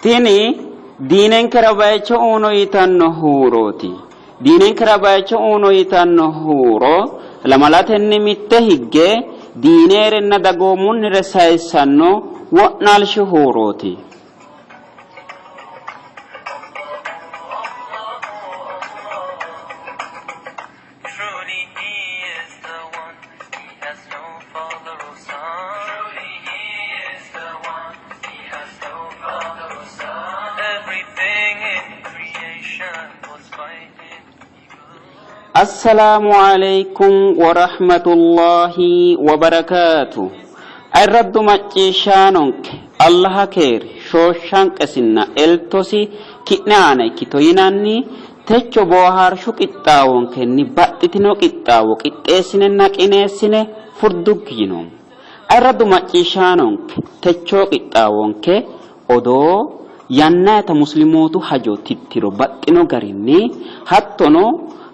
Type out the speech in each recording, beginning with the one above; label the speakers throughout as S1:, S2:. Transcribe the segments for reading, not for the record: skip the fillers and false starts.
S1: Tini diinenkera bayicho uuno yitanno huurooti. Diinenkera bayicho uuno yitanno huuro lamalatenni mitte higge diineerenna dagoomunnire sayissanno wo'naalshu huurooti.
S2: Truly he is the one, he has no father or son. Truly he is the one, he has no father or son. Everything in creation was by him begun.
S1: Assalaamu alaikum wa rahmatullahi wa barakaatu. Ayirraddu macciishshaanonke Allaha keeri shooshshanqesinna eltosi ki'ne aana ikkito yinanni Techo boohaarshu qixxaawonkenni baxxitino qixxaawo qixxeessinenna qineessine furduggi yinoommo. Ayirraddu macciishshaanonke techoo qixxaawonke odoo, yannayita muslimootu hajo tittiro baxxino garinni hattono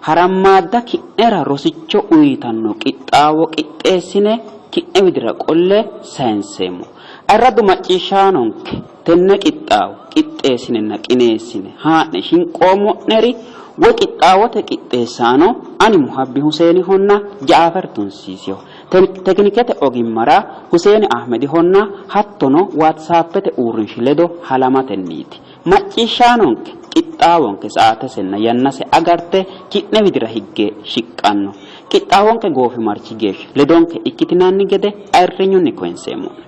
S1: harammaadda ki'nera rosicho uyitanno qixxaawo qixxeessine ki'ne widira qolle sayinseemmo. Ayirraddu macciishshaanonke tenne qixxaawo qixxeessinenna qineessine haa'ne shinqoommo'neri woy qixxaawote qixxeessaano ani Muhabbi Huseenihonna Jaafer Tunsiisiho. Tekinikete ogimmara Huseeni Ahmedihonna hattono WhatsAppete uurrinshi ledo halamatenniiti. Macciishshaanonke qixxaawonke saatesenna yannase agarte ki'ne widira higge shiqqanno. Qixxaawonke goofimarchi geeshsha ledonke ikkitinanni gede ayirrinyunni koyinseemmo'ne.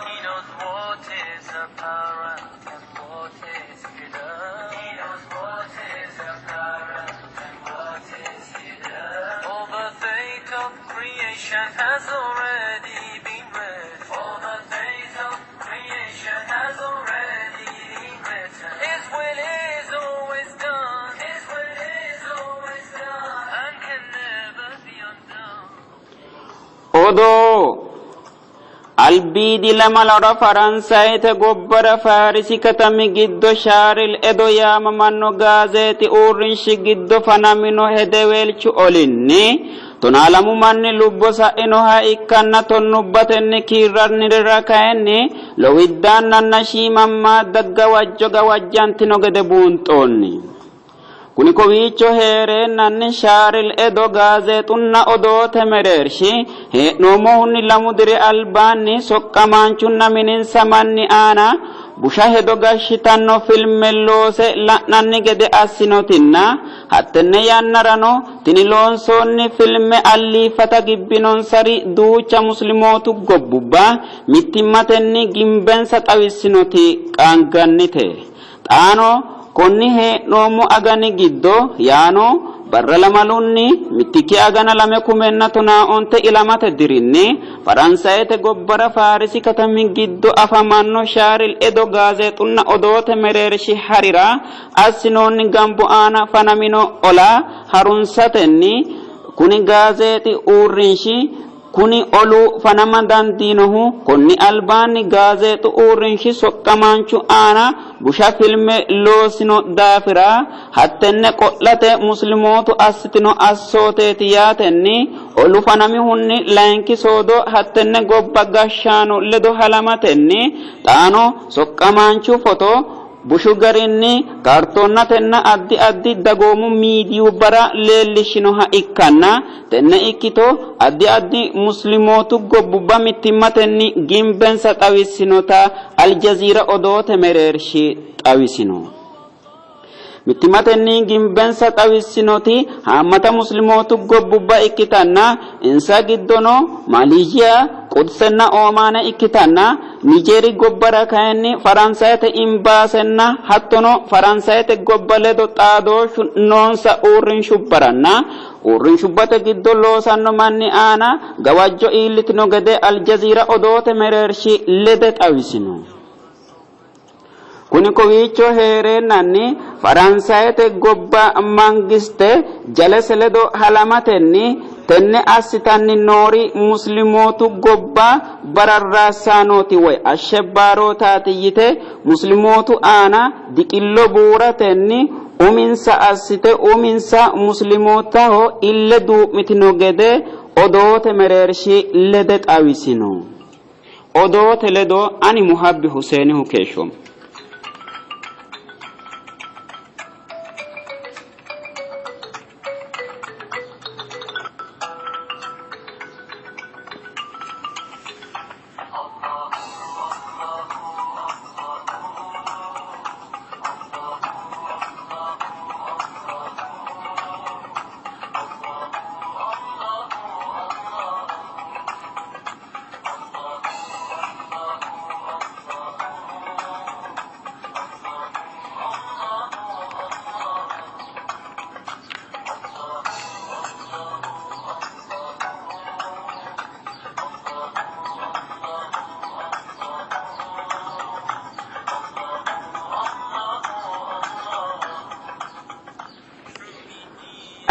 S2: He knows what is apparent and what is hidden. He knows what is apparent and what is hidden. All the fate of creation has already been written. All the fate of creation has already been written. His will is always done. His will is always done and can never be undone.
S1: Odoo Albiidi lamalara Faransayete gobbara Faarisi katami giddo Shaaril Edo yaamamanno gaazeexi uurrinshi giddo fanamino hedeweelchu olinni tonaa lamu manni lubbo sa'inoha ikkanna tonnubbatenni kiirrannirira kayinni lowiddaannanna shiimammaadda gawajjo gawajjantino gede buunxoonni. Kuni kowiicho hee'reennanni Shaaril Edo gaazeexunna odoote mereershi hee'noommohunni 2 diri albaanni soqqamaanchunna mininsa manni aana busha hedo gashshitanno filme loose la'nanni gede assinotinna hattenne yannarano tini loonsoonni filme alliiffata gibbinonsari duucha muslimootu gobbubba mittimmatenni gimbensa xawissinoti qaangannite. Xaano konni hee'noommo agani giddo yaano barra lamalunni mittikki agana 2015 ilamate dirinni Faransayete gobbara Faarisi katami giddo afamanno Shaaril Edo gaazeexunna odoote mereershi harira assinoonni gambo aana fanamino ola harunsatenni kuni gaazeexi uurrinshi Kuni olu fanama dandiinohu konni albaanni gaazeexu uurrinshi soqqamaanchu aana busha filme loosino daafira hattenne qo'late muslimootu assitino assooteeti yaatenni olu fanamihunni layinki soodo hattenne gobba gashshaano ledo halamatenni xaano soqqamaanchu foto bushu garinni kaartoonnatenna addi addi dagoomu miidiyubbara leellishshinoha ikkanna tenne ikkito addi addi muslimootu gobbubba mittimmatenni gimbensa xawissinota Aljaziira odoote mereershi xawisino. Mittimmatenni gimbensa xawissinoti haammata muslimootu gobbubba ikkitanna insa giddono Maaliiziya, Qudsenna Oomaane ikkitanna Nijeeri gobbara kayinni Faransayete imbaasenna hattono Faransayete gobba ledo xaadooshshu noonsa uurrinshubbaranna uurrinshubbate giddo loosanno manni aana gawajjo iillitino gede Aljaziira odoote mereershi lede xawisino. Kuni kowiicho hee'reennanni Faransayete gobba mangiste jalese ledo halamatenni tenne assitanni noori muslimootu gobba bararraassaanooti woy ashshebbaarotaati yite muslimootu aana diqillo buuratenni uminsa assite uminsa muslimootaho ille duu'mitino gede odoote mereershi lede xawisino. Odoote ledo ani Muhabbi Huseenihu keeshshoommo.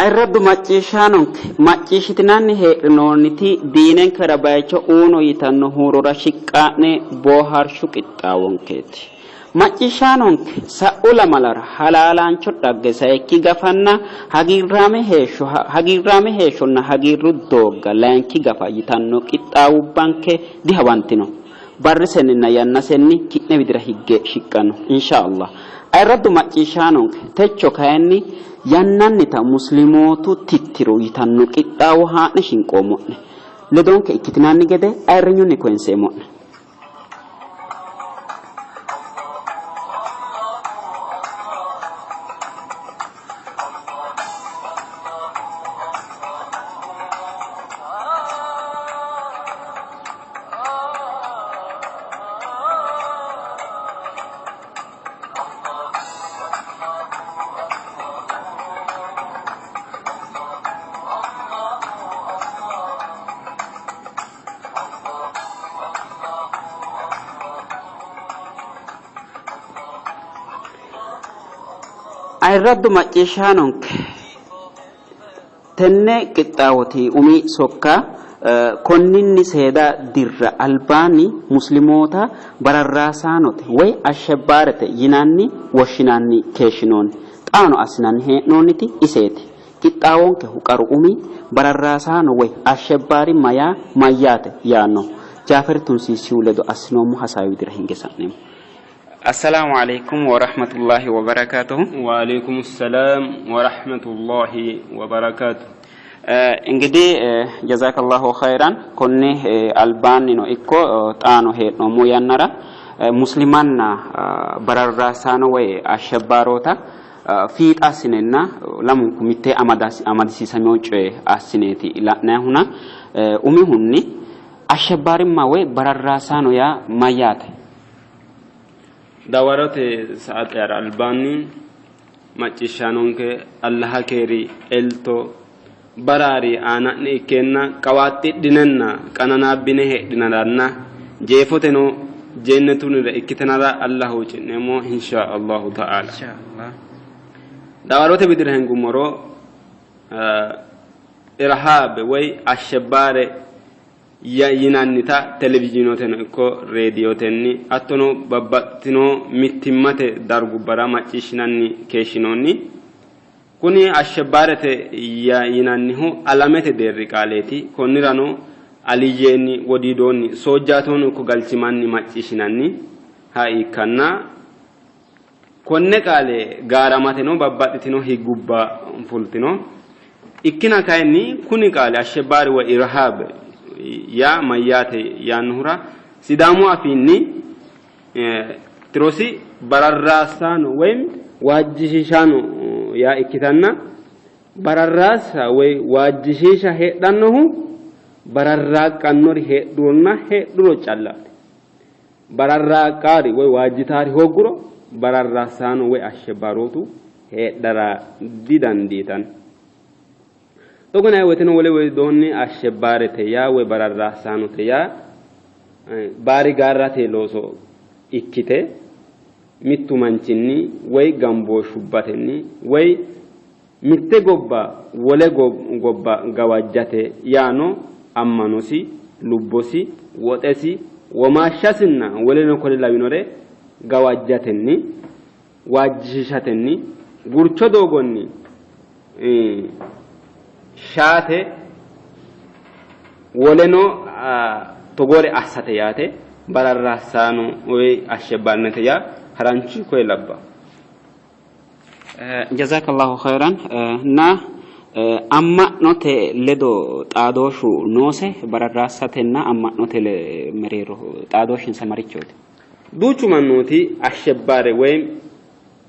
S1: Ayirraddu macciishshaanonke macciishshitinanni hee'rinoonniti diinenkera bayicho uuno yitanno huurora shiqqa'ne boohaarshu qixxaawonkeeti. Macciishshaanonke sa'u lamalara halaalaancho dhagge sayikki gafanna hagiirraame heeshsho hagiirraame heeshshonna hagiirru doogga layinki gafa yitanno qixxaawubbanke dihawantino. Barrisenninna yannasenni ki'ne widira higge shiqqanno. Insha Allah. Ayirraddu macciishshaanonke techo kayinni yannannita muslimootu tittiro yitanno qixxaawo haa'ne shinqoommo'ne. Ledonke ikkitinanni gede ayirrinyunni koyinseemmo'ne. Ayirraddu macciishshaanonke tenne qixxaawoti umi sokka konninni seeda dirra albaanni muslimoota bararraasaanote woy ashshabbaarete yinanni woshshinanni keeshshinoonni. Xaano assinanni hee'noonniti iseeti. Qixxaawonkehu qaru umi bararraasaano woy ashshabbaarimma yaa mayyaate yaannoho. Jaaferi Tunsiisihu ledo assinoommo hasaawi widira hinge sa'neemmo. Assalaamu aleykum worahmatullaahi wobarakaatuhu.
S3: Waaleykum salaam worahmatullaahi wobarakaatu.
S1: Ingidihi jazakallahu khayran konni albaannino ikko xaano hee'noommo yannara muslimanna bararraasaano woy ashabbaaroota fiixa assinenna lamunku mittee amadisiisamino coye assineeti la'nayihuna umihunni ashabbaarimma woy bararraasaano yaa mayyaate?
S3: Dawarote saatera albaanni macciishshaanonke Allaha keeri elto baraari aana'ne ikkeenna qawaaxxidhinenna qananaabbine heedhinaranna jeefoteno jeennetunnire ikkitinara Allah huucci'neemmo insha Allahu ta'ala. Dawarote widira hingummoro irhaabe woy ashebbaare yinannita televizhiinoteno ikko reediyotenni hattono babbaxxitino mittimmate dargubbara macciishshinanni keeshshinoonni. Kuni ashshebbaarete yinannihu alamete deerri qaaleeti. Konnirano aliyyeenni, wodiidoonni, soojjaatoonni ikko galchimanni macciishshinanniha ikkanna Konne qaale gaaramateno babbaxxitino higgubba fultino. Ikkina kayinni kuni qaali Ashshebbaari woy Irhaab yaa mayyaate yaannohura Sidaamu afiinni tirosi bararraassaano woy waajjishiishaano yaa ikkitanna bararraassa woy waajjishiisha heedhannohu bararraaqqannori heedhuronna heedhuro callaati. Bararraaqqaari woy waajjitaari hoogguro bararraassaano woy ashshebbarootu heedhara didandiitanno. Togo yinanni woyteno wole widoonni ashshebbaarete yaa woy bararraassaanote yaa baarigaarrate looso ikkite mittu manchinni woy gambooshshubbatenni woy Mitte gobba wole gobba gawajjate yaano ammanosi, lubbosi, woxesi, womaashshasinna woleno kore lawinore gawajjatenni, waajjishiishatenni, gurcho doogonni shaate woleno togoore assate yaate. Bararraassaano woy ashshebbaarinete yaa haranchu koye labba.
S1: Jazakallahu khayran na amma'note ledo xaadooshshu noose bararraassatenna amma'note mereero xaadooshshinsa marichooti?
S3: Duuchu mannooti ashshebbaare woy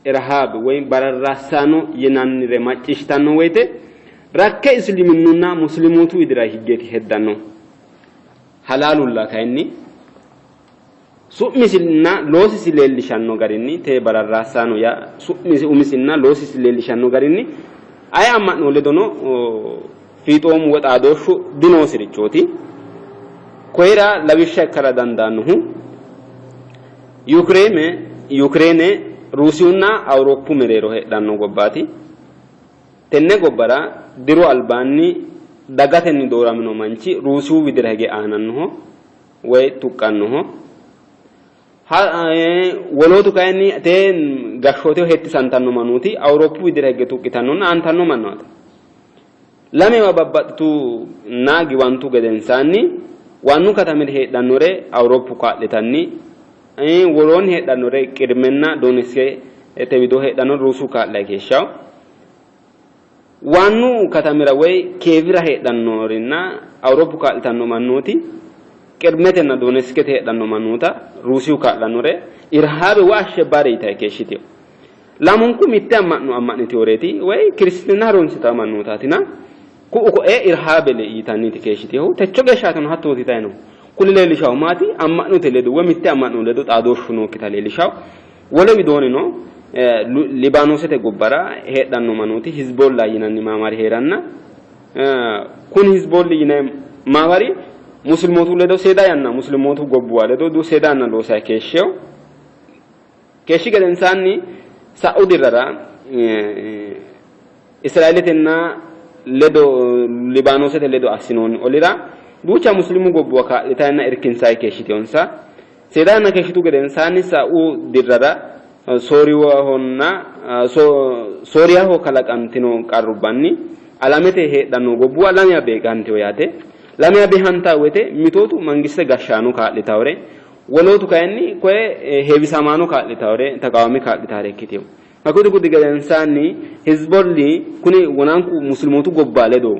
S3: irhaab woy bararraassaano yinannire macciishshitanno woyte rakke isliminnunna muslimootu widira higgeeti heddanno. Halaalulla kayinni su'misinna loosisi leellishanno garinni tee bararraassaano yaa su'misi umisinna loosisi leellishanno garinni aye amma'no ledono fiixoomu woy xaadooshshu dinoosirichooti. Koyira lawishsha ikkara dandaannohu Yukireeme, Yukireene, Ruusiyunna Awuroppu mereero heedhanno gobbaati. Tenne gobbara diru albaanni dagatenni dooramino manchi Ruusiyu widira hige aanannoho woy tuqqannoho. Wolootu kayinni tee gashshooteho hettisantanno mannooti Awuroppu widira higge tuqqitannonna aantanno mannaati. Lamewa babbaxxitunna giwantu gedensaanni waannu katamira heedhannore Awuroppu kaa'litanni woroonni heedhannore Qirmenna Donetskete widoo heedhannore Ruusu kaa'layi keeshshawo. Waannu katamira woy Kiyeevira heedhannorinna Awuroppu kaa'litanno mannooti Qirmetenna Donetskete heedhanno mannoota Ruusiyu kaa'lannore Irhaabe woy Ashshebaare yitayi keeshshitino. Lamunku mitte amma'no amma'nitinoreeti woy Kiristinna harunsitanno mannootaatina ku'u ko'ee Irhaabele yitanniiti keeshshitinohu. Techo geeshshaatino hattooti yitayi no. Kuni leellishahu maati? Amma'note ledo woy mitte amma'no ledo xaadooshshu nookkita leellishawo. Wole widoonnino Libaanoosete gobbara heedhanno mannooti Hizbolla yinanni maamari hee'ranna kuni Hizbolli yinanni maamari Muslimootu ledo seeda yanna Muslimootu gobbuwa ledo seeda yanna loosayi keeshshino. Keeshshi gedensaanni sa'u dirrara Israeeletenna ledo Libaanoosete ledo assinoonni olira duucha Muslimu gobbuwa kaa'litanna irkinsanni keeshshitinonsa. Seeda yanna keeshshitu gedensaanni sa'u dirrara Sooriyahonna Sooriyaho kalaqantino qarrubbanni alamete heedhanno gobbuwa lamewa beeqantino yaate. Lamewa beehantanno woyte mitootu mangiste gashshaano kaa'litawore Wolootu kayinni koye heewisamaano kaa'litawore taqawaame kaa'litare ikkitino. Hakkuyi gudi gedensaanni Hizbolli kuni wonanku muslimootu gobba ledo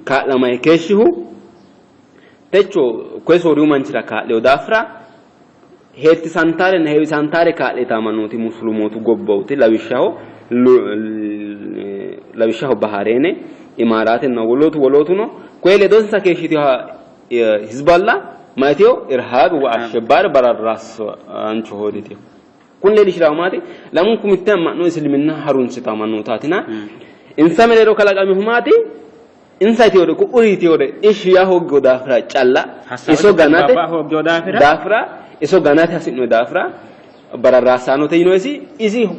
S3: kaa'lamayi keeshshihu techo koye Sooriyu manchira kaa'lino daafira heettisantarenna heewisantare kaa'litawo mannooti muslimootu gobbawuti lawishshaho lawishshaho Bahareene, Imaaraatenna wolootu wolootuno koye ledonsa keeshshitinoha Hizballa mayitiyo irhaab wa ashebbaar bararraassaanchoho yitino. Kun leellishirahu maati? Lamunku mitte amma'no isiliminna harunsitawo mannootaatina insa mereero kalaqamihu maati? Insa yitiyore ku'uri yitiyore ishi yaa hooggiyo daafira calla iso ganate daafira iso ganate hasi'noyi daafira bararraassaanote yinoyisi isi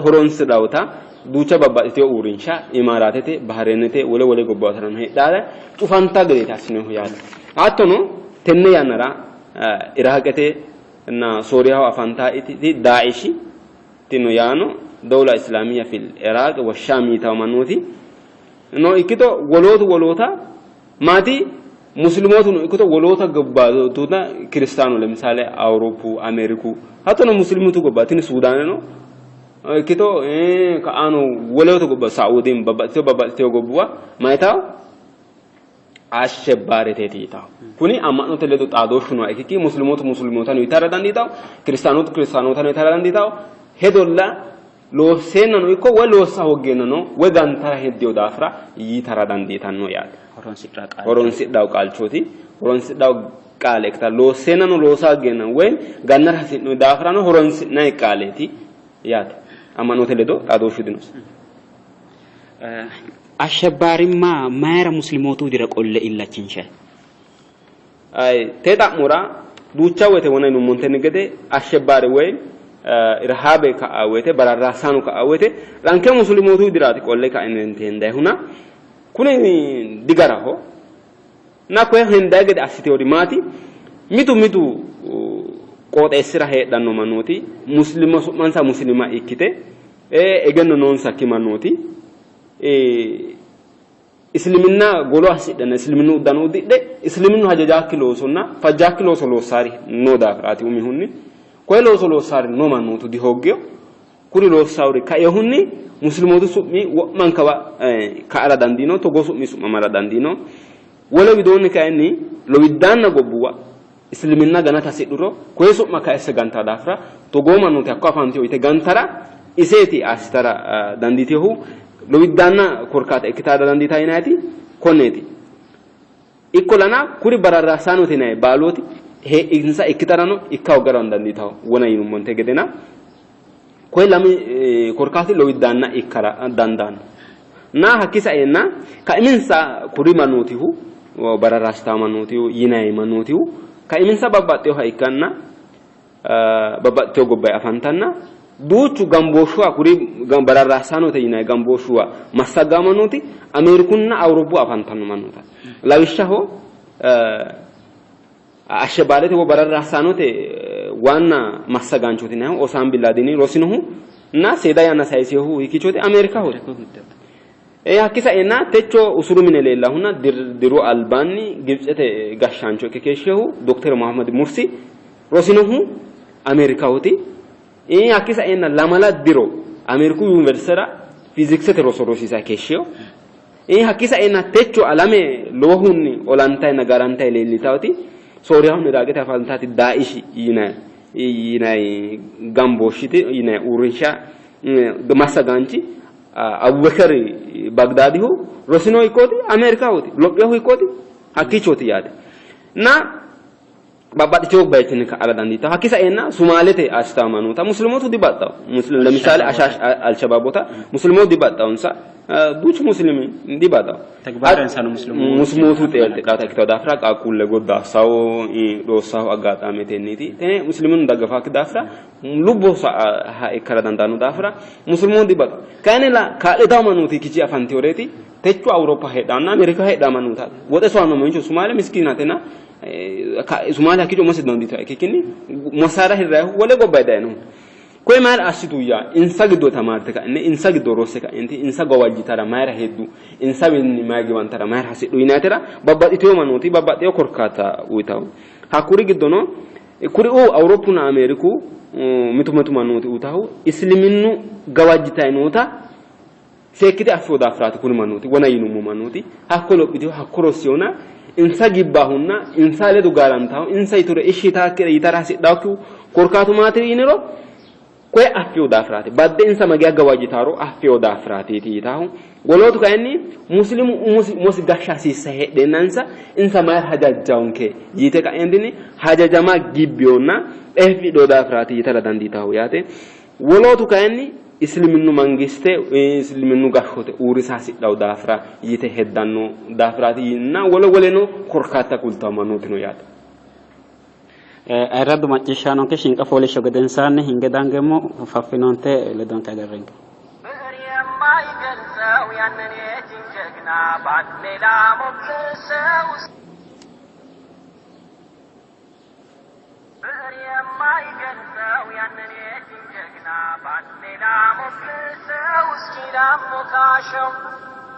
S3: horonsi'rawota duucha babbaxxitino uurrinsha Imaaraatete, Bahareenete, wole wole gobbuwatarano heedhaare cufanta gedeeti assinohu yaate. Hattono tenne yannara Iraaqete na Sooriyaho afantaiti Daa'ishi tino yaano Dawla Islaamiyya fil Iraaq wa Shaam yitawo mannooti no ikkito wolootu woloota maati Muslimootuno ikkito woloota gobbaatuta kiristaanu lemisaale Awuropu, Ameeriku hattono muslimutu gobba tini Suudaaneno ikkito ka'ano woloota gobba Saudin babbaxxitino babbaxxitino gobbuwa mayitawo ashebaareteeti yitawo. Kuni amma'note ledo xaadooshshu nooha ikkikki muslimootu muslimootano yitara dandiitawo, kiristaanootu kiristaanootano yitara dandiitawo. Hedolla loosseennano ikko woy loossa hooggeennano woy gantara heddino daafira yitara dandiitanno yaate. Horonsidhawo qaalchooti. Horonsidhawo qaale ikkita loosseennano loosa hooggeennano woy gannara hasi'noonni daafirano horonsi'nanni qaaleeti yaate. Amma'note ledo xaadooshshu dinosi.
S1: Ashabbaarimma mayira muslimootu widira qolle illachinshanni?
S3: Tee xa'mora duucha woyte wona yinummontenni gede Ashebbaare woy Irhaabe ka'a woyte bararraassaano ka'a woyte ranke musulimootu widiraati qolle ka'inente hendayihuna kuni digaraho na koye hendayi gede assiteori maati mitu mitu qooxeessira heedhanno mannooti muslima su'mansa muslima ikkite egenno noonsakki mannooti. Isliminna golo assidhenna isliminnu uddano uddidhe isliminnu hajajaakki loosonna fajjaakki looso loossaari noo daafiraati umihunni. Koye looso loossaari noo mannootu dihooggino. Kuri loossaori kainohunni muslimootu su'mi wo'mankawa ka'ara dandiino, togoo su'mi su'mamara dandiino. Wole widoonni kayinni lowiddaanna gobbuwa isliminna ganate hasidhuro koye su'ma kayisse gantaa daafira togoo mannooti hakko afantino yite gantara iseeti assitara dandiitinohu lowiddaanna korkaata ikkitara dandiitanno yinanniti konneeti. Ikkollana kuri bararraassaanote yinanni baalooti insa ikkitarano ikka hooggarano dandiitanno wona yinummonte gedena koye lame korkaati lowiddaanna ikkara dandaanno. Na hakkii saeenna kaiminsa kuri mannootihu bararraasitanno mannootihu yinanni mannootihu kaiminsa babbaxxinoha ikkanna babbaxxitino gobbanni afantanna duuchu gambooshshuwa kuri bararraassaanote yinanni gambooshshuwa massagganno mannooti Ameerikunna Awuroppu afantanno mannootaati. Lawishshaho Ashebaarete woy bararraassaanote waanna massagaanchooti yinannihu Osaam bin Laadini rosinohu na seeda yanna sayisinohu hiikkiichooti? Ameerikahooti. Hakki saenna techo usuru mine leellahunna diru albaanni Gibitsete gashshaancho ikke keeshshinohu Dokter Mohammad Mursi rosinohu Ameerikahooti. Hakki saenna lamala diro Ameeriku Yuniversitera fiiziksete roso rosiisanni keeshshino. Hakkii saenna techo alame lowohunni olantanninna garantanni leellitannoti Sooriyahonna Iraaqete afantannoti Daishi yinanni gambooshshiti yinanni uurrinsha massagaanchi Abubekeri Bagdaadihu rosinohu hiikkooti? Ameerikahooti. Lophinohu hiikkooti? Hakkiichooti yaate. Na babbaxxitino bayichinni ka'ara dandiitanno. Hakkii saeenna Sumaalete assitanno mannoota muslimootu dibaxxanno. Lemisaale Alshabaabota muslimootu dibaxxannonsa. Duuchu muslimi dibaxanno.
S1: Tegbaarensa
S3: Muslimootu xeertidhata ikkitino daafira qaaqquulle goddaassawo dhoossawo aggaxaametenniiti. Tene muslimuno daggafakki daafira lubbo sa''a ikkara dandaanno daafira muslimootu dibaxanno. Kayinnilla kaa'litanno mannooti kichi afantinoreeti techo Awuroppa heedhanna Ameerika heedhanno mannootaati. Woxe sowanno mancho Sumaale miskiinatena Sumaale hakkiicho umose dandiituha ikkikkinni masaara hirrayihu wole gobbanni dayinohu. Koye mayira assituyya? Insa giddo tamaarte ka'ine, insa giddo rosse ka'eenti insa gawajjitara mayira heddu? Insawiinni mayi giwantara mayira hasidhu? Yinayitera babbaxxitino mannooti babbaxxino korkaata uyitanno. Hakkuri giddono kuriuu Awuroppunna Ameeriku mitu mitu mannooti uyitannohu isiliminnu gawajjitanni noota seekkite affino daafiraati kuni mannooti wona yinummo mannooti hakko lophitino hakko rossinona insa gibbahunna insa ledo gaarantahu insa yiture ishshi yitaakkire yitara hasidhakkihu korkaatu maati yiniro koye affino daafiraati badde insa mageya gawajjitaaro affino daafiraatiiti yitaahu wolootu kayinni muslimu umosi umosi gashsha hasiissa heedheennansa insa mayira hajajjaonke yite ka'eentinni hajajama gibbiyonna dheeffidhino daafiraati yitara dandiitahu yaate. Wolootu kayinni Isliminnu mangiste Isliminnu gashshoote uurrisa hasidhanno daafira yite heddanno daafiraati yinna wole woleno korkaatta kultanno mannooti no yaate.
S1: Ayirraddu macciishshaanonke shinqa fooliishsho gedensaanni hinge dangeemmo faffinoonte ledonke agarrenke.
S2: ብዕር የማይገልጸው ያንን የቲም ጀግና በአንድ ሌላ ሞግሰው ብዕር የማይገልጸው ያንን የቲም ጀግና በአንድ ሌላ ሞግሰው እስኪ ላሞካሸው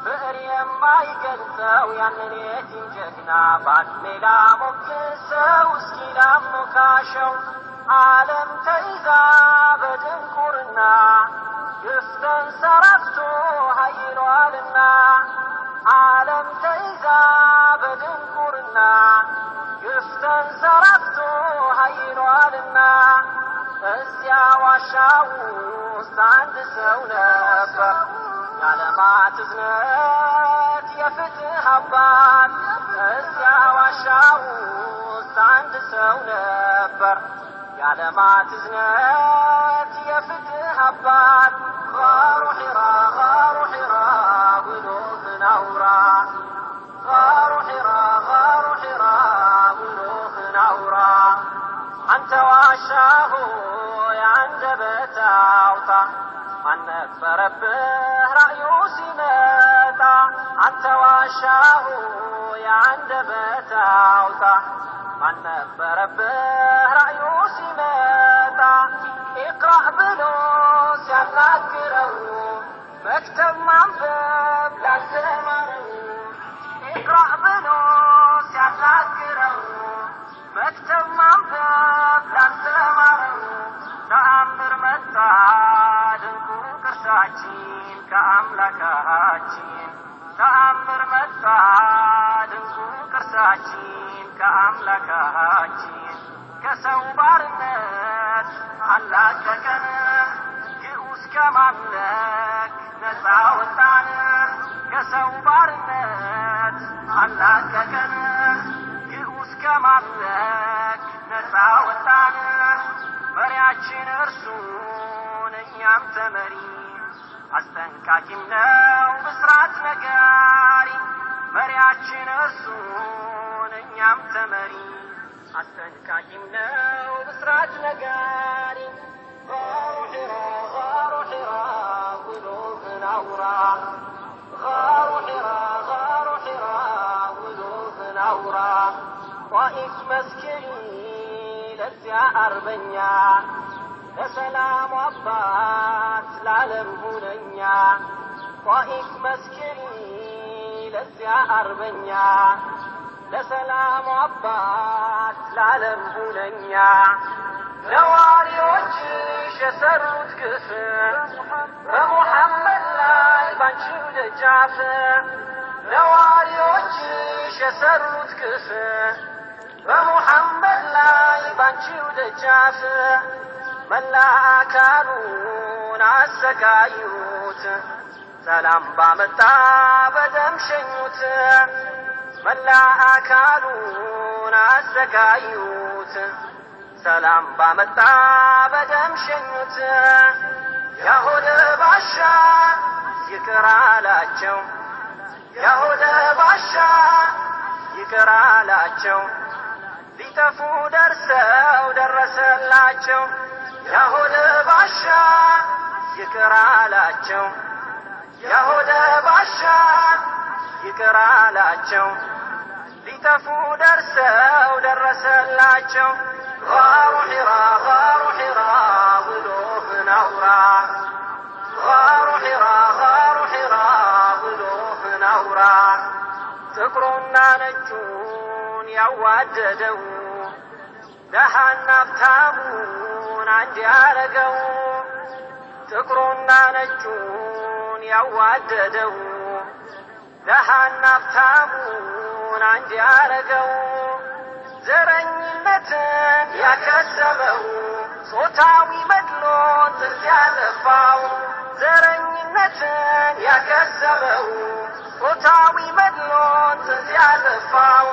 S2: ብዕር የማይገልጸው ያንን የቲም ጀግና በአንድ ሌላ ሞግሰው እስኪ ላሞካሸው ዓለም ተይዛ በድንቁርና ግፍ ተንሰራፍቶ ኃይሏልና ዓለም ተይዛ በድንቁርና ግፍ ተንሰራፍቶ ኃይሏልና እዚያ ዋሻ ውስጥ አንድ ሰው ነበር የዓለማት እዝነት የፍትህ አባት እዚያ ዋሻ ውስጥ አንድ ሰው ነበር የዓለማት እዝነት የፍትህ አባት غار حرا غار حرا ውሎህን አውራ غار حرا غار حرا ውሎህን አውራ አንተ ዋሻ ሆይ አንደበት አውጣ ማን ነበረብህ ራእዩ ሲመጣ አንተ ዋሻ ሆይ አንደበት አውጣ ማን ነበረብህ ራእዩ ሲመጣ ኢቅራእ ብሎ ሲያናግረው መክተብ ማንበብ ላልተማረው መክተብ ማንበብ ላልተማረው ተአምር መጣ ድንቁ ቅርሳችን ከአምላካችን ተአምር መጣ ድንቁ ቅርሳችን ከአምላካችን ከሰው ባርነት አላቀቀን ግዑዝ ከማምለክ ነፃ ወጣን ከሰው ባርነት አላቀቀን ግዑዝ ከማምለክ ነፃ ወጣን መሪያችን እርሱን እኛም ተመሪ አስጠንቃቂም ነው ብስራት ነጋሪ መሪያችን እርሱን እኛም ተመሪ አስጠንቃቂም ነው ብስራት ነጋሪ غار حرا غار حرا ውሎህን አውራ غار حرا غار حرا ውሎህን አውራ ጧኢፍ መስክሪ ለዚያ አርበኛ ለሰላሙ አባት ለዓለም ሁነኛ ጧኢፍ መስክሪ ለዚያ አርበኛ ለሰላሙ አባት ለዓለም ሁነኛ ነዋሪዎችሽ የሰሩት ግፍ በሙሐመድ ላይ ባንቺው ደጃፍ ነዋሪዎችሽ የሰሩት ግፍ በሙሐመድ ላይ ባንቺው ደጃፍ መላ አካሉን አሰቃዩት ሰላም ባመጣ በደም ሸኙት መላ አካሉን አሰቃዩት ሰላም ባመጣ በደም ሸኙት ያሆደ ባሻ ይቅር አላቸው ያሆደ ባሻ ይቅር አላቸው ሊጠፉ ደርሰው ደረሰላቸው ያሆደ ባሻ ይቅር አላቸው ያሆደ ባሻ ይቅር አላቸው ሊጠፉ ደርሰው ደረሰላቸው غار حرا غار حرا ውሎህን አውራ غار حرا غار حرا ውሎህን አውራ ጥቁሩና ነጩን ያዋደደው ደሃና ሀብታሙን አንድ ያረገው ጥቁሩና ነጩን ያዋደደው ደሃና ሀብታሙን አንድ ያረገው ዘረኝነትን ያከሰመው ጾታዊ መድሎን ጥርስ ያጠፋው ዘረኝነትን ያከሰመው ጾታዊ መድሎን ጥርስ ያጠፋው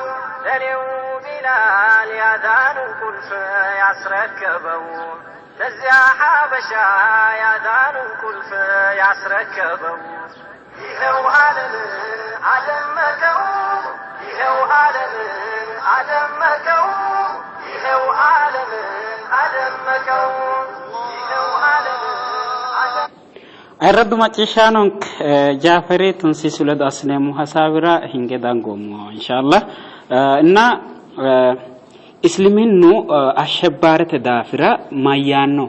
S2: ለኔው ቢላል ያዳኑን ቁልፍ ያስረከበው ለዚያ ሐበሻ ያዳኑን ቁልፍ ያስረከበው ይኸው ዓለምን አደመቀው ይኸው ዓለምን አደመቀው ይኸው ዓለምን አደመቀው ይኸው ዓለምን አደመቀው
S1: Ayirraddu macciishshaanonke Jaaferi Tunsiisu ledo assineemmo hasaawira hinge dangoommo inshallah እና isliminnu ashebbaarete daafira mayyaanno?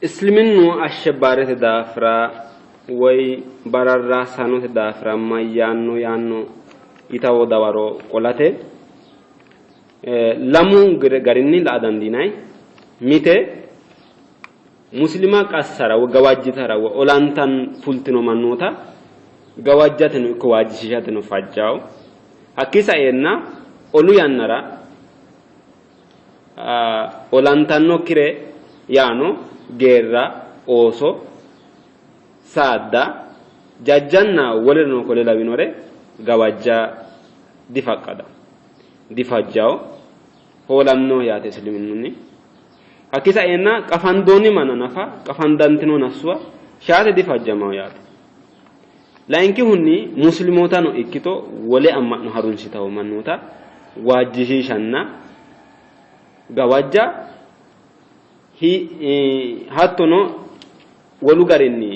S3: Isliminnu ashebbaarete daafira woy bararraasanote daafira mayyaanno yaanno yitawo dawaro qolate lamu garinni la''a dandiinanni. Mite muslima qassara woy gawajjitara woy olantan fultino mannoota gawajjateno ikko waajjishiishateno fajjawo. Hakkii saeenna olu yannara olantannokkire yaano geerra, ooso, saadda, jajjanna woleno kore lawinore gawajja difaqqadawo, difajjawo, hoolanno yaate isliminnunni. Hakkii saeenna qafandoonni manna nafa qafandantino nafsuwa shaate difajjamawo yaate. Layinkihunni muslimootano ikkito wole amma'no harunsitawo mannoota waajjishiishanna gawajja hattono wolu garinni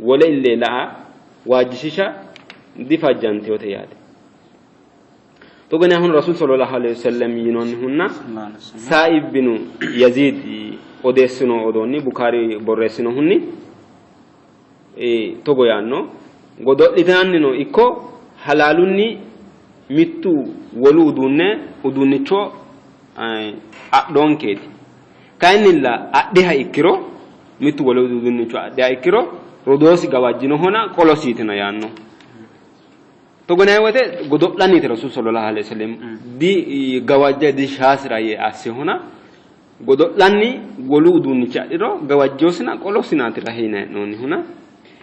S3: wole ille la'a waajjishiisha difajjanteyote yaate. Togo yinannihuno Rasuul sallallahu alaihi wasallam yinoonnihunna Saaib binu Yaziid odeessino odoonni Bukaari borreessinohunni togo yaanno, godo'litinannino ikko halaalunni mittu wolu uduunne uduunnicho adhoonkeeti. Kayinnilla adhiha ikkiro mittu wole uduunnicho adhiha ikkiro rodoosi gawajjinohona qolosiitina yaanno. Togo yinanni woyte godo'lanniiti Rasuul sallallahu alaihi wasallam di gawajja di shaasira yee assihona godo'lanni wolu uduunnichi adhiro gawajjosina qolosinaati rahe yinanni hee'noonnihuna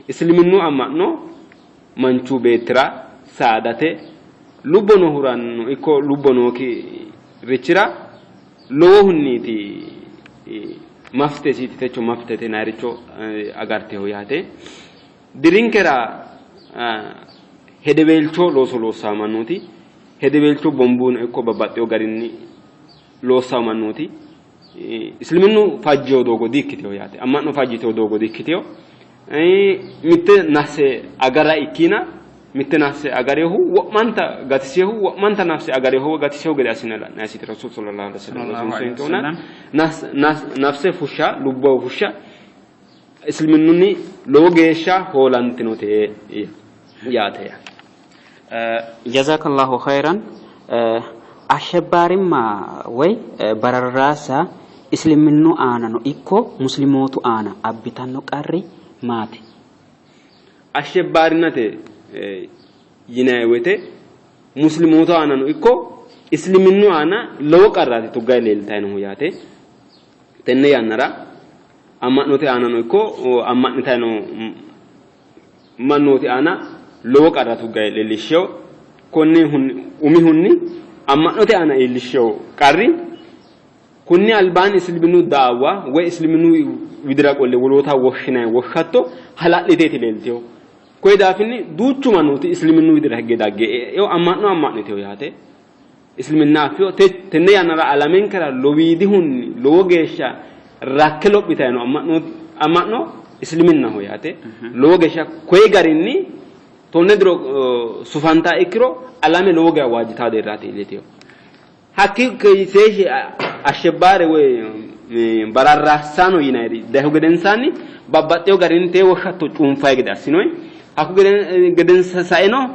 S3: isliminnu amma'no manchu beettira saadate lubbo noohuranno ikko lubbo nooki richira lowohunniiti maftesiiti techo maftete yinanniricho agarteho yaate. Dirinkera hedeweelcho looso loossanno mannooti, hedeweelcho bombuno ikko babbaxxewo garinni loossanno mannooti isliminnu fajjino doogo di''ikkitino yaate. Amma'no fajjitino doogo di''ikkitino. Mitte nafse agara ikkiina mitte nafse agarinohu wo'manta gatisinohu wo'manta nafse agarinohu gatisinohu gede assine la'nannisiiti Rasuul sallallahu alaihi wasallam rosiinsonkehuna nafse fushsha lubbo fushsha Isliminnunni lowo geeshsha hoolantinote yaate.
S1: Jazakallahu khayran. Ashebaarimma woy bararraasa isliminnu aanano ikko muslimootu aana abbitanno qarri maati?
S3: Ashebaarinate yinanni woyte muslimootu aanano ikko isliminnu aana lowo qarraati tugganni leeltanni noohu yaate. Tenne yannara amma'note aanano ikko amma'nitanni noo mannooti aana lowo qarra tugganni leellishshino. Konni umihunni amma'note aana iillishshino qarri konni albaanni isiliminnu daawa woy isiliminnu widira qolle woloota woshshinanni woshshatto hala'liteeti leeltinohu. Koyi daafinni duuchu mannooti isiliminnu widira higge dagge e'ino amma'no amma'nitino yaate. Isliminna affino tenne yannara alamenkera lowiidihunni lowo geeshsha rakke lophitanni no amma'no isliminnaho yaate. Lowo geeshsha koyi garinni tonne diro sufanta ikkiro alame lowo geeshsha waajjitaa deerraati iillitino. Hakki seeshshi ashebbaare woy bararraassaano yinayiri dayihu gedensaanni babbaxxewo garinni tee woshshatto cuunfayi gede assinoyi. Hakku gedensa saeno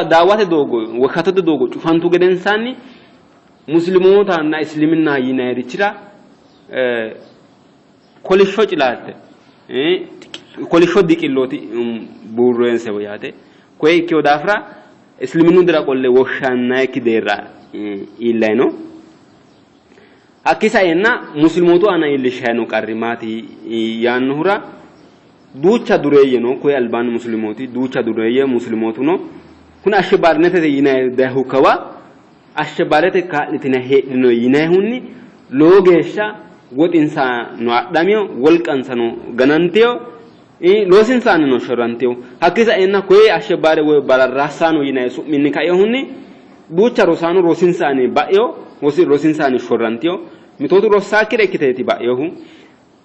S3: Daawate doogo woshshattote doogo cufantu gedensaanni muslimootanna isliminna yinayirichira kolishsho cilaatte kolishsho diqillooti buurroonsehu yaate. Koye ikkino daafira isliminnu dira qolle woshshannayikki deerra iillayi no. Hakkii saeenna muslimootu aana iillishshayi noo qarri maati yaannohura duucha dureeyye no, koye albaanni muslimooti duucha dureeyye muslimootu no. Kuni ashshebaarinetete yinayi dayihu kawa ashshebaarete kaa'litinanni heedhino yinayihunni lowo geeshsha woxinsano adhamino, wolqansano ganantino, loosinsaannino shorrantino. Hakkii saeenna koye ashshebaare woy bararraassaano yinayi su'minni kainohunni Duucha rosaano rosinsanni ba'ino, rosinsanni shorrantino, mitootu rossaakkire ikkiteeti ba'inohu.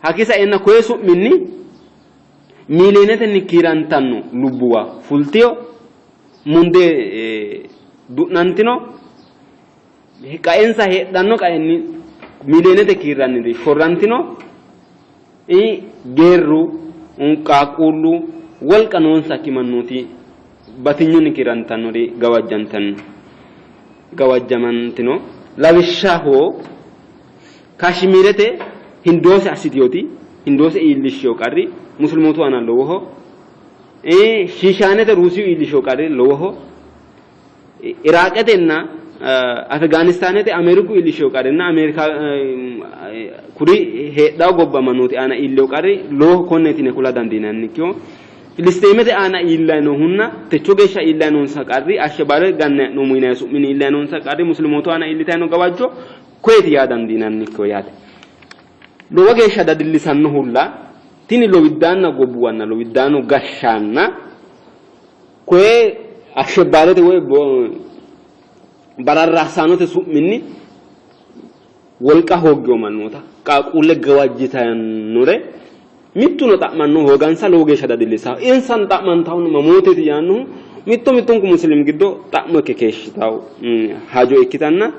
S3: Hakkii saeenna koye su'minni miiliyoonetenni kiirantanno lubbuwa fultino, mundee du'nantino, qaensa heedhanno qaenni miiliyoonete kiirranniri shorrantino, geerru, qaaqquullu, wolqa noonsakki mannooti batinyunni kiirantannori gawajjantanno gawajjamantino. Lawishshaho, Kaashimiirete Hindoose assitinoti Hindoose iillishshino qarri Muslimootu aana lowoho. Shiishaanete Ruusiyu iillishshino qarri lowoho. Iraaqetenna Afigaanistaanete Ameeriku iillishino qarrinna Ameerika kuri heedhanno gobba mannooti aana iillino qarri lowoho konneeti yine kula dandiinannikkiho. Filisxeemete aana iillanni noohunna techo geeshsha iillanni noonsa qarri Alshebaabete ganne hee'noommo yinanni su'minni iillanni noonsa qarri Muslimootu aana iillitanni noo gawajjo koyeeti yaa dandiinannikkiho yaate. Lowo geeshsha dadillisannohulla tini lowiddaanna gobbuwanna lowiddaanu gashshaanna Koye ashshebbaalete woy bararraassaanote su'minni wolqa hooggino mannoota, qaaqquulle gawajjitannore mittuno xa'mannohu hoogansa lowo geeshsha dadillissanno. Insano xa'mantahu mamooteeti yaannohu mittu mittunku musiliimi giddo xa'mo ikke keeshshitanno hajo ikkitanna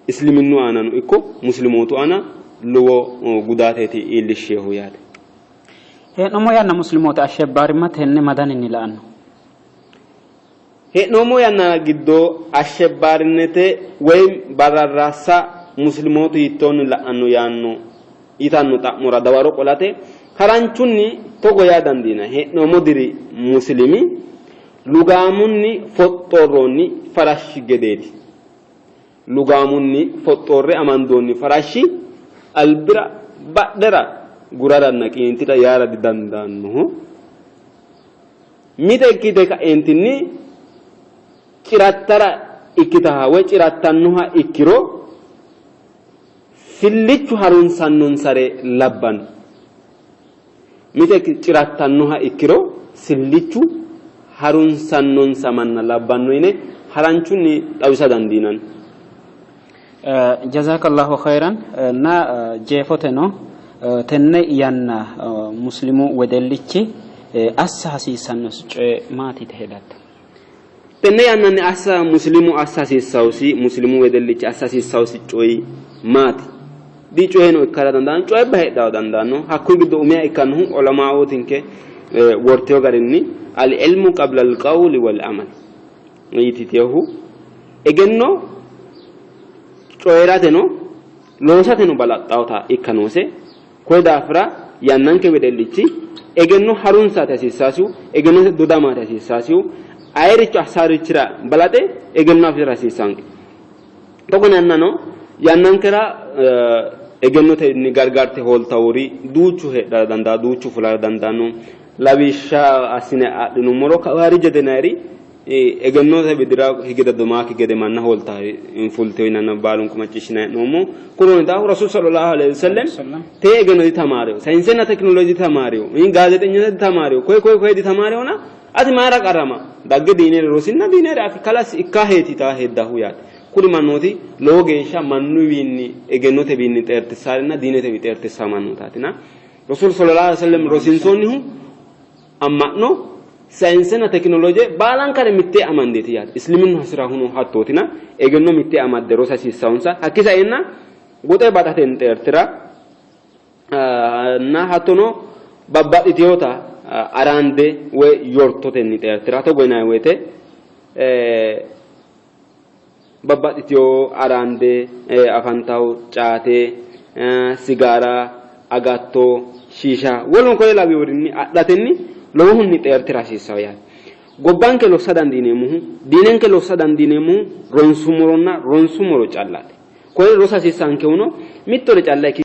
S3: isliminnu aanano ikko muslimootu aana lowo gudaateeti iillishshinohu yaate.
S1: Hee'noommo yanna Musliimooti ashshebbaarimma tenne ma daninni la'anno?
S3: Hee'noommo yanna giddo ashshebbaarinete woy bararraassa muslimootu hiittoonni la'anno yaanno yitanno xa'mora dawaro qolate haranchunni togo yaa dandiinanni. Hee'noommo diri muslimi lugaamunni foxxoorroonni farashshi gedeeti. Lugaamunni foxxoorre amandoonni farashshi albira badhera guraranna qiintira yaara didandaannoho. Mite ikkite ka'eentinni cirattara ikkitaha woy cirattannoha ikkiro sillichu harunsannonsare labbanno. Mite cirattannoha ikkiro sillichu harunsannonsa manna labbanno yine haranchunni xawisa dandiinanni.
S1: Jazakallahu khayran na jeefoteno tenne yanna muslimu wedellichi assa hasiissannosi coye maati yite hedatto?
S3: Tenne yannanni assa muslimu assa hasiissawosi muslimu wedellichi assa hasiissawosi coyi maati? Di coyeno ikkara dandaanno, coyibba heedhara dandaanno. Hakkuyi giddo umiha ikkannohu ulamaootinke worteyo garinni al-ilmu qabla al-qawli wal-amal yititeehu egenno coyi'rateno loosateno balaxxawota ikka noose. Koye daafira yannanke wedellichi egenno harunsate hasiissaasihu, egennote dodamate hasiissaasihu, ayericho assaarichira balaxe egenno afi'ra hasiissanke. Togo yannano yannankera egennotenni gargarte hooltawori duuchu heedhara dandaanno, duuchu fulara dandaanno. Lawishsha assine adhinummoro kawaarije denayiri egennote widira hige dadomaakki gede manna hooltaari fultino yinanna baalunku macciishshinanni hee'noommo. Kunino daafo Rasuul sallallahu alaihi wasallam tee egenno ditamaarino, sayinsenna tekinoloje ditamaarino, gaazeexenyate ditamaarino, koye koye koye ditamaarihona ati mayira qarrama dagge diinere rosinna diinere afi kalas ikkaheeti yitaa heddahu yaate. Kuri mannooti lowo geeshsha mannuwiinni egennotewiinni xeertissaarinna diinetewiinni xeertissaa mannootaatina Rasuul sallallahu alaihi wasallam rosiinsoonnihu amma'no, sayinsenna tekinoloje baalankare mittee amandeeti yaate. Isliminnu hasirahuno hattootina egenno mittee amadde rosa hasiissawonsa. Hakki saenna goxe baxatenni xeertira na hattono babbaxxitinota araande woy yortotenni xeertira. Togo yinanni woyte babbaxxitino araande afantawo caate, sigaara, agatto, shiisha woluno kore laweyorinni adhatenni lowohunni xeertira hasiissanno yaate. Gobbanke lossa dandiineemmohu, diinenke lossa dandiineemmohu ronsummoronna ronsummoro callaati. Kore rosa hasiissankehuno mittore calla ikkikkinni.